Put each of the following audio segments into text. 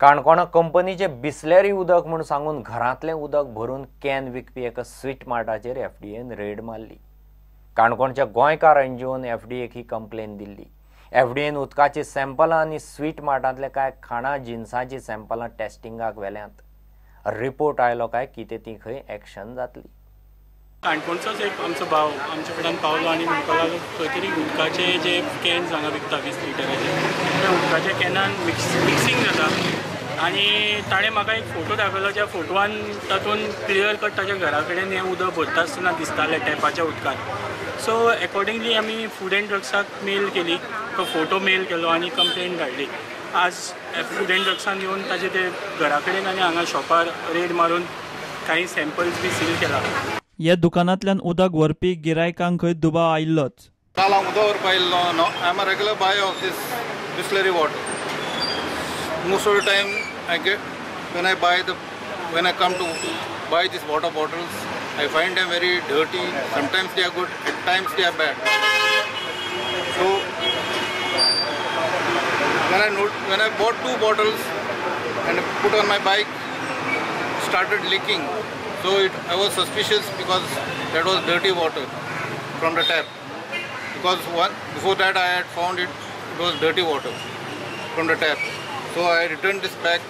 काणकोणा कंपनीचे बिस्लेरी उदक म्हूण सांगून घरांतलें उदक भरून can विकपी एका स्वीट मार्टाचेर एफडीएन रेड मारली. काणकोणच्या गोंयकार एनजीओन एफडीएक ही कंप्लेन दिल्ली. एफडीएन उदकाची सॅम्पलां आनी स्वीट मार्टांतले कांय खाणां जिनसांची सॅम्पलां टेस्टिंगाक व्हेल्यांत. रिपोर्ट आयलो काय कितें ती खंय एक्शन जातली. काणकोणचोच एक आमचो भाव आमचे कडेन पावलो आनी म्हणपाक लागलो खंय तरी उदकाचे जे कॅन्स हांगा विकता 20 लिटराचे त्या उदकाच्या कॅनान मिक्सिंग जाता आनी ताणें म्हाका एक फोटो दाखयलो. ज्या फोटवान तातूंत क्लियर कट ताच्या घरा कडेन हें उदक भरता आसतना दिसतालें टॅपाच्या उदकान. सो एकॉर्डिंगली आमी फूड एंड ड्रग्साक मेल केली, तो फोटो मेल केलो आनी कंप्लेन धाडली. आज फूड एंड ड्रग्सान येवन ताजे ते घरा कडेन आनी हांगा शॉपार रेड मारून कांय सॅम्पल्स बी सील केला. ह्या दुकानांतल्यान उदक व्हरपी गिरायकांक खंय दुबाव आयिल्लोच. काल हांव उदक व्हरपा आयिल्लो. I am a regular buyer of this Bisleri water. Most of the time I get when I buy the when I come to buy these water bottles, I find them very dirty. Sometimes they are good, at times they are bad. So when I bought 2 bottles and put on my bike, started leaking. So I was suspicious because that was dirty water from the tap. Because before that I had found it was dirty water from the tap. So I returned this back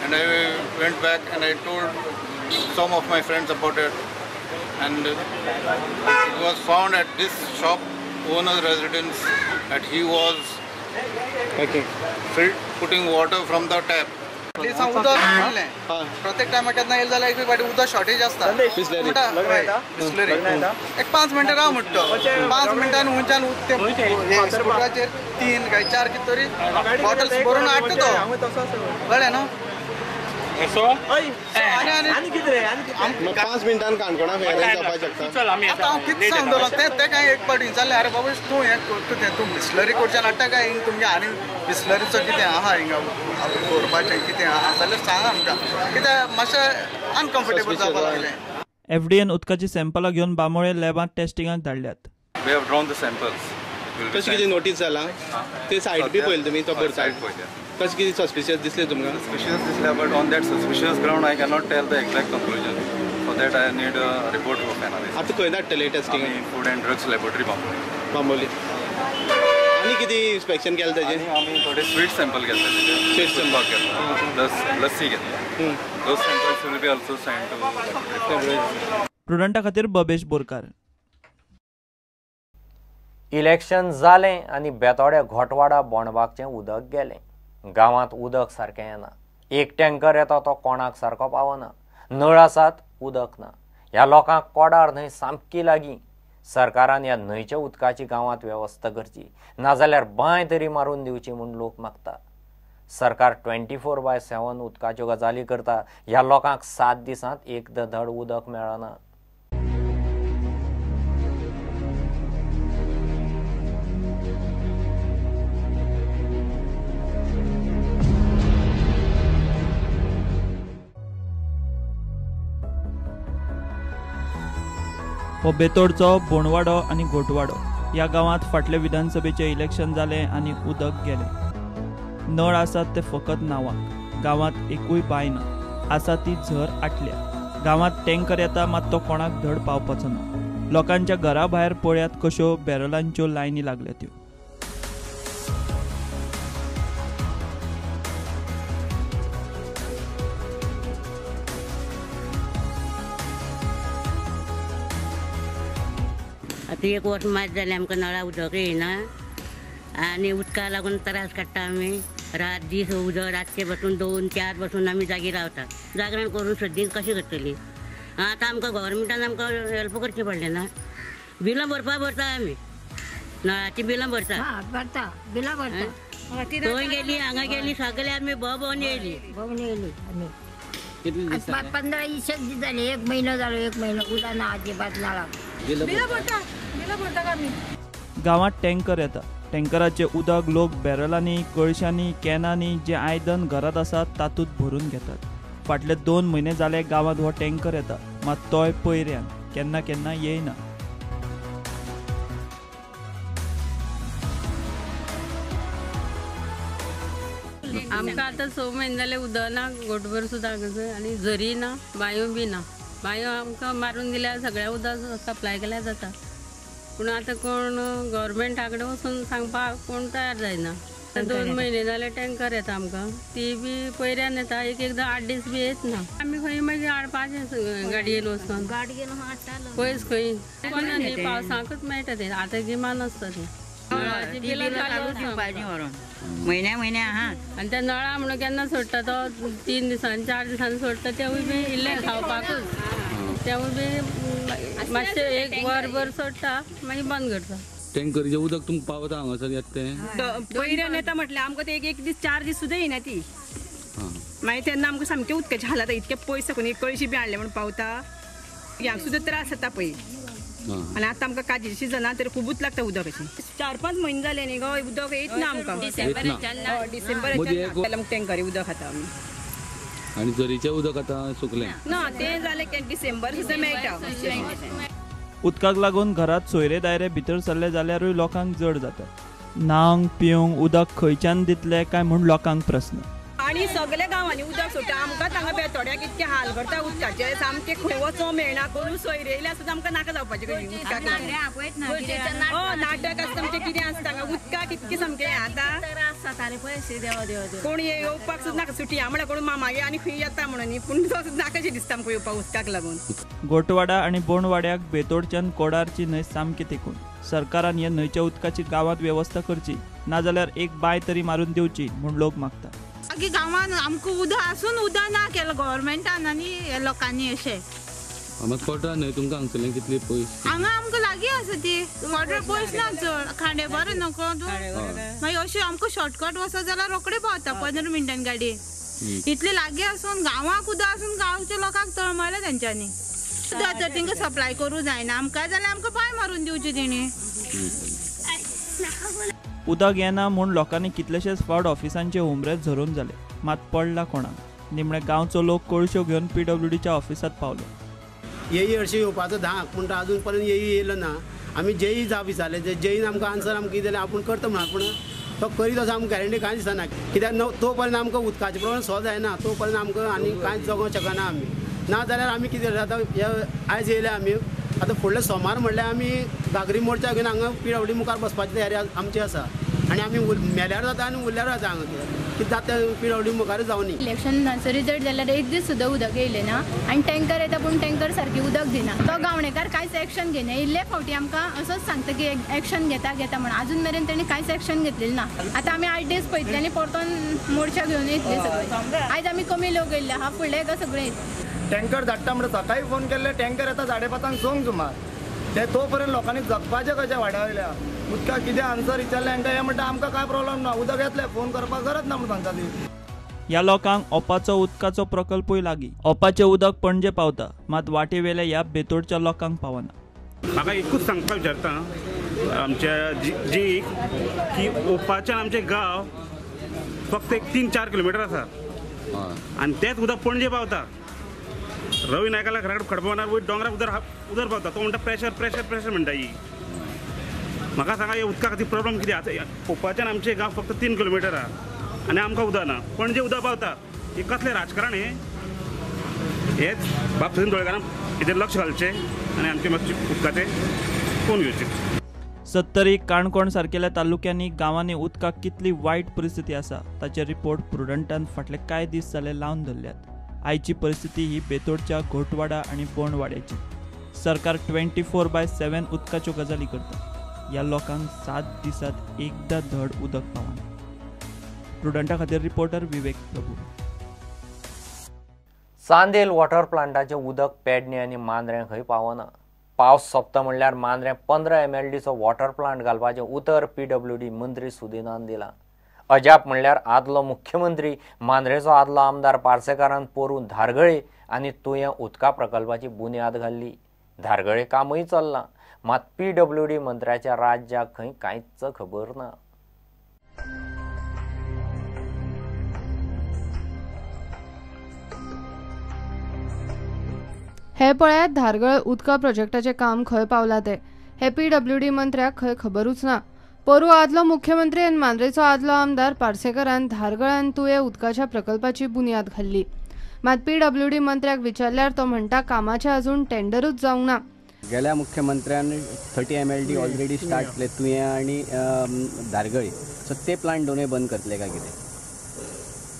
and I went back and I told some of my friends about it, and it was found at this shop owner's residence that he was putting water from the tap. उदक मेळ्ळें प्रत्येक टायमाक केन्ना येयलें जाल्यार एक फावटी उदक शॉर्टेज आसता. बिस्लरी एक 5 मिनटां राव म्हणटा, 5 मिनटान उंचान स्कुटराचेर 3 काय 4 कितें तरी बॉटल्स भरून हाडटा तो, कळ्ळें न्हू. 5 मिनटान काणकोणा जावपाक शकता. आतां हांव कितें सांगतलो तें काय एक फावटी विचारलें, अरे बाबा तूं हें करता, तूं बिस्लरी कडच्यान हाडटा काय हिंग तुमगे आनी बिस्लरीचो कितें आहा हिंगा दवरपाचें कितें आहा जाल्यार सांग आमकां, कित्याक मातशें अनकम्फर्टेबल जावपाक लागलें. एफडीएन उदकाची सॅम्पलां घेवन Bambolim लॅबांत टेस्टिंगाक धाडल्यात. We have drawn the samples. कशें कितें नोटीस जालां ते सायड बी पळयलें तुमी, तो भरता कशें कितें सस्पिशियस दिसलें तुमकां? सस्पिशियस दिसलें, but on that suspicious ground I cannot tell the exact conclusion. For that I need a report of analysis. आतां खंय धाडटले testing? Food and drugs laboratory Bambolim. Bambolim. आनी कितें इन्स्पेक्शन केलें ताजें? आमी थोडे स्वीट सॅम्पल घेतले, स्वीट सॅम्पल घेतले, प्लस लस्सी घेतली. Those samples will be also send to laboratory. प्रुडंटा खातीर बबेश बोरकार. इलेक्शन जालें आनी बेतोड्या घोटवाडा बोंडबागचें उदक गेलें. गांवांत उदक सारकें येना. एक टँकर येता तो कोणाक सारको पावना. नळ आसात, उदक ना. ह्या लोकांक कोडार न्हंय सामकी लागीं. सरकारान ह्या न्हंयच्या उदकाची गांवांत वेवस्था करची, नाजाल्यार बांय तरी मारून दिवची म्हूण लोक मागता. सरकार 24/7 उदकाच्यो गजाली करता. ह्या लोकांक 7 दिसांत एकदां धड उदक मेळना. हो बेतोडचो बोणवाडो आनी घोटवाडो ह्या गांवांत फाटले विधानसभेचें इलेक्शन जालें आनी उदक गेलें. नळ आसात ते फकत नांवाक. गांवांत एकूय बांय ना, आसा ती झर आटल्या. गांवांत टँकर येता मात तो कोणाक धड पावपाचो ना. लोकांच्या घरा भायर पळयात कश्यो बॅरलांच्यो लायनी लागल्या त्यो. आतां एक वर्स मात जालें आमकां नळा उदक येयना आनी उदका लागून त्रास काडटा आमी. रात दीस उदक रातचे बसून 2 4 बसून आमी जागी रावता. जागरण करून सद्दी कशें करतली? आतां आमकां गव्हर्मेंटान आमकां हेल्प करचें पडलें ना. बिलां भरपा भरता आमी, नळाचीं बिलां भरता, भरता बिलां भरता. थंय गेली हांगा गेली सगळे आमी भोंवन येयली, भोंवन येयली आमी. 15 20 दीस जाले, 1 म्हयनो जालो, 1 म्हयनो उदक ना अजिबात नळाक. गांवांत टँकर येता. टँकराचें उदक लोक बॅरलांनी, कळशांनी, कॅनांनी जें आयदन घरांत आसा तातूंत भरून घेतात. फाटले 2 म्हयने जाले गांवांत हो टँकर येता, मात तोय पयऱ्यान केन्ना केन्ना येयना. आमकां आतां 6 म्हयने जाले उदक ना, घोटभर सुद्दां हांगासर, आनी झरी ना, बांयो बी ना. बांयो आमकां मारून दिल्यार सगळ्या उदक सप्लाय केल्यार जाता, पूण आतां कोण गव्हर्मेंटा कडेन वचून सांगपाक कोण तयार जायना. 2 म्हयने जाले टँकर येता आमकां, ती बी पयऱ्यान येता, एक एकदां 8 दीस बी येत ना. आमी खंय मागीर हाडपाचें गाडयेन वचून, पयस खंय कोणा न्ही, पावसाकूच मेळटा तें, आतां गिमान आसता तें. म्हयन्या म्हयन्या हा. आनी त्या नळा म्हणून केन्ना सोडटा तो 3 दिसांनी 4 दिसांनी सोडटा, तेवूय बी इल्लें खावपाकूच, तेवूय बी मातशें 1 वरभर सोडटा, मागीर बंद करता. टँकरीचें उदक तुमकां पावता हांगासर येता तें? पयऱ्यान येता म्हटल्यार आमकां ते एक दीस 4 दीस सुद्दां येना ती. मागीर तेन्ना आमकां सामकें उदकाचें हाल जाता, इतके पयस साकून एक कळशी बी हाडले म्हूण पावता, ह्यांक सुद्दां त्रास जाता पळय. आनी आतां आमकां काजीची सिजन तर खुबूच लागता उदक अशें. 4-5 म्हयने जाले न्ही गो उदक येत ना आमकां, डिसेंबर टँकरी उदक खाता आमी. आनी झरीचें उदक आतां सुकलें ना, तें जालें डिसेंबर सुद्दां मेळटा. उदकाक लागून घरात सोयरे दायरे भितर सरले जाल्यारूय लोकांक जड जाता. न्हावंक पिवंक उदक खंयच्यान दितले काय म्हूण लोकांक प्रस्न. आनी सगल्या गांवांनी उदक सोडटा, आमकां हांगा बेतोड्याक इतके हाल करता उदकाचे, सामके खंय वचोंक मेळना, कोण सोयरे येयल्यार सुद्दां आमकां नाका जावपाचें उदकाक. नाटक आसता आमचें कितें आसता हांगा उदकाक इतकें सामकें आतां कोण येवपाक सुद्दां नाका, सुटया म्हळ्यार कोण मामागे आनी खंय येता म्हणून न्ही, पूण नाकाशें दिसता आमकां येवपाक उदकाक लागून. गोटवाडा आनी बोणवाड्याक बेतोडच्यान कोडारची न्हंय सामकी तेकून. सरकारान ह्या न्हंयच्या उदकाची गांवांत वेवस्था करची, नाजाल्यार एक बांय तरी मारून दिवची म्हूण लोक मागता. मागीर गांवांत आमकां उदक आसून उदक ना केलें गव्हर्मेंटान आनी लोकांनी अशें. कोटरा न्हय तुमकां हांगसरल्यान कितली पयस? हांगा आमकां लागीं आसा ती, कोटरा पयस ना चड, खांडेपार नको तूं. मागीर अशें आमकां शॉर्टकट वचत जाल्यार रोखडे पावता 15 मिनटान गाडी. इतले लागीं आसून गांवांक उदक आसून गांवच्या लोकांक तळमळ्ळें तेंच्यांनी. उदक तर तेंकां सप्लाय करूं जायना आमकां, जाल्यार आमकां पांय मारून दिवची तेणी. उदक येना म्हूण लोकांनी कितलेशेच फावट ऑफिसांचे हुमरे झरोवन जाले, मात पडला कोणाक. निमणे गांवचो लोक कळश्यो घेवन पीडब्ल्यूडीच्या ऑफिसांत पावलो. येई हरशीं येवपाचो धाक, पूण अजून पर्यंत येई येयलो ना. आमी जेई जाप विचारलें, जेईन आमकां आन्सर आमकां कितें जाल्यार आपूण करता म्हणून, पूण तो करीत असो आमकां गॅरंटी कांय दिसना. कित्याक तो पर्यंत आमकां उदकाचें प्रॉब्लम सॉल्व जायना तो पर्यंत आमकां आनी कांय जगोंक शकना आमी. ना जाल्यार आमी कितें आतां आयज येयले आमी, आतां फुडले सोमार म्हणल्यार आमी घागरी मोर्चा घेवन हांगा पीडब्ल्यूडी मुखार बसपाची तयारी आमची आसा. आनी आमी मेल्यार जाता आनी उरल्यार जाता हांगा, कितें जाता पीडब्ल्यूडी मुखार जावनी. इलेक्शनाचो रिजल्ट जाल्यार एक दीस सुद्दां उदक येयलें ना, आनी टँकर येता पूण टँकर सारकी उदक दिना. तो गावणेकार कांयच एक्शन घेना, इल्ले फावटी आमकां असोच सांगता की एक्शन घेता घेता म्हणून, आजून मेरेन तेणी कांयच एक्शन घेतलेलें ना. आतां आमी 8 दीस पळयतले आनी परतून मोर्चा घेवन येतले सगळे. आयज आमी कमी लोक येयल्ले आहा, फुडले एका सगळे येतले. टँकर धाडटा म्हणटा, सकाळी फोन केल्ले टँकर येता 5:30 6 सुमार, ते तो पर्यंत लोकांनी जगपाचें कशें वाड्या वयल्या उदकाक कितें आन्सर विचारलें हांकां, हे म्हणटा आमकां कांय प्रॉब्लम ना, उदक येतलें, फोन करपाक गरज ना म्हणून सांगता ती. ह्या लोकांक ओपाचो उदकाचो प्रकल्पूय लागीं. ओपाचें उदक पणजे पावता, मात वाटेवेल्या ह्या बेतोडच्या लोकांक पावना. म्हाका एकूच सांगपाक विचारता आमच्या जी की ओपाच्यान आमचें गांव फक्त एक 3-4 किलोमिटर आसा आनी तेंच उदक पणजे पावता. रवी नायकाला घरा कडेन खडपणार वयर दोंगराक उदर पावता, तो म्हणटा प्रेशर प्रेशर प्रेशर म्हणटा. ही म्हाका सांगा हे उदका खातीर प्रॉब्लम कितें आतां? ओपाच्यान आमचें गांव फक्त 3 किलोमिटर आहा आनी आमकां उदक ना, पणजे उदक पावता. हें कसलें राजकारण हें? हेंच बाब सचिन ढवळीकारान हेजेर लक्ष घालचें आनी आमचें मातशें उदकाचें पळोवन घेवचें. सत्तरी, काणकोण सारकेल्या तालुक्यांनी गांवांनी उदकाक कितली वायट परिस्थिती आसा ताचे रिपोर्ट प्रुडंटान फाटले कांय दीस जाले लावन धरल्यात. आयची परिस्थिती ही बेतोडच्या घोटवाडा आनी बोणवाड्याची. सरकार 24/7 उदकाच्यो गजाली करता, ह्या लोकांक 7 दिसांत एकदां धड उदक पावना. प्रुडंटा खातीर रिपोर्टर विवेक प्रभू. चांदेल वॉटर प्लांटाचें उदक पेडणे आनी मांद्रें खंय पावना. पावस सोंपता म्हणल्यार मांद्रें 15 MLDचो वॉटर प्लांट घालपाचें उतर पीडब्ल्यूडी मंत्री सुदिनान दिलां. अजाप म्हणल्यार आदलो मुख्यमंत्री मांद्रेचो आदलो आमदार पार्सेकारान पोरूं धारगळे आनी तुयें उदका प्रकल्पाची बुन्याद घाल्ली. धारगळे कामूय चल्लां, मात पीडब्ल्यूडी मंत्र्याच्या राज्याक खंय कांयच खबर ना. हे पळयात धारगळ उदका प्रोजेक्टाचें काम खंय पावलां तें. हे पीडब्ल्यूडी मंत्र्याक खंय खबरूच ना. पोरूं आदलो मुख्यमंत्री आनी मांद्रेचो आदलो आमदार पार्सेकरान धारगळ आनी तुयें उदकाच्या प्रकल्पाची बुन्याद घाल्ली. मात पीडब्ल्यूडी मंत्र्याक विचारल्यार तो म्हणटा कामाचें अजून टेंडरूच जावंक ना. गेल्या मुख्यमंत्र्यान 30 MLD already start केले तुयें आनी धारगळी, सो ते प्लांट दोनूय बंद करतले काय कितें?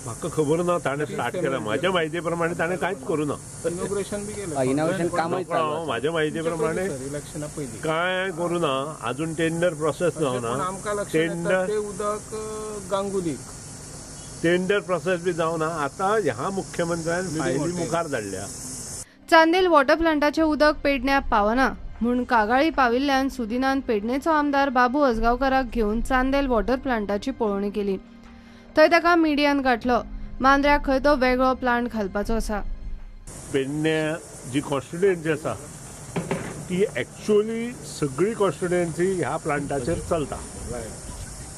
म्हाका खबर ना ताणें स्टार्ट केला. म्हाज्या म्हायती प्रमाणे ताणें कांयच करूं ना. इनॉग्रेशन बी केलें, इनॉग्रेशन कामय चालू आसा. म्हाज्या म्हायती प्रमाणे कांय करूं ना, अजून टेंडर प्रोसेस जावना. टेंडर उदक गांगुलीक टेंडर प्रोसेस बी जावना. आतां ह्या मुख्यमंत्र्यान फायली मुखार धाडल्या. चांदेल वॉटर प्लांटाचें उदक पेडण्यां पावना म्हूण कागाळी पाविल्ल्यान सुदिनान पेडणेचो आमदार बाबू आजगांवकाराक घेवन चांदेल वॉटर प्लांटाची पळोवणी केली. थंय ताका मिडियान गाठलो. मांद्र्याक खंय तो वेगळो प्लांट घालपाचो आसा. पेडण्या जी कॉन्स्टिट्युएन्सी आसा ती एक्चुअली सगळी कॉन्स्टिट्युएन्सी ह्या प्लांटाचेर चलता,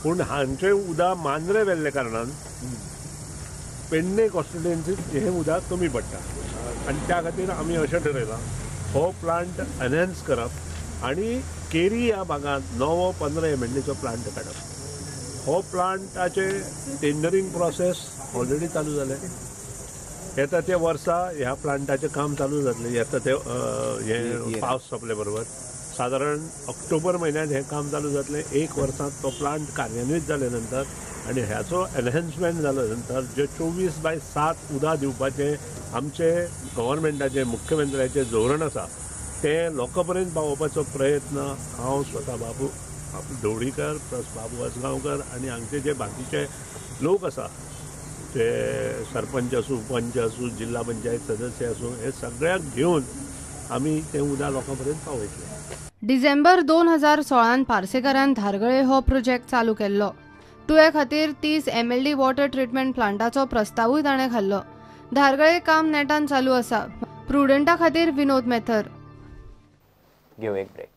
पूण हांचें उदक मांद्रे व्हेल्ले कारणान पेडणे कॉन्स्टिट्युएन्सीत हें उदक कमी पडटा आनी त्या खातीर आमी अशें ठरयलां हो प्लांट एनहेन्स करप आनी केरी ह्या भागांत नवो 15 MLDचो प्लांट काडप. हो प्लांटाचे टेंडरींग प्रोसेस ऑलरेडी चालू जालें. येता त्या वर्सा ह्या प्लांटाचें काम चालू जातलें. येता ते हें पावस सोंपले बरोबर सादारण ऑक्टोबर म्हयन्यांत हें काम चालू जातलें. एक वर्सांत तो प्लांट कार्यान्वीत जाले नंतर आनी ह्याचो एनहेन्समेंट जाले नंतर जे 24/7 उदक दिवपाचें आमचे गव्हर्मेंटाचें मुख्यमंत्र्याचें धोरण आसा तें लोकां पर्यंत पावोवपाचो प्रयत्न हांव स्वता बाबू ढवळीकर प्लस बाबू आजगांवकर आनी हांगचे जे बाकीचे लोक आसा ते सरपंच आसूं, पंच आसूं, जिल्हा पंचायत सदस्य आसूं, हे सगळ्यांक घेवन आमी तें उदक लोकां पर्यंत पावयतले. डिसेंबर 2016 पार्सेकरान धारगळे हो प्रोजेक्ट चालू केल्लो. तुये खातीर 30 MLD water treatment प्लांटाचो प्रस्तावूय ताणें घाल्लो. धारगळे काम नेटान चालू आसा. प्रुडंटा खातीर विनोद मेथर. घेऊ एक ब्रेक.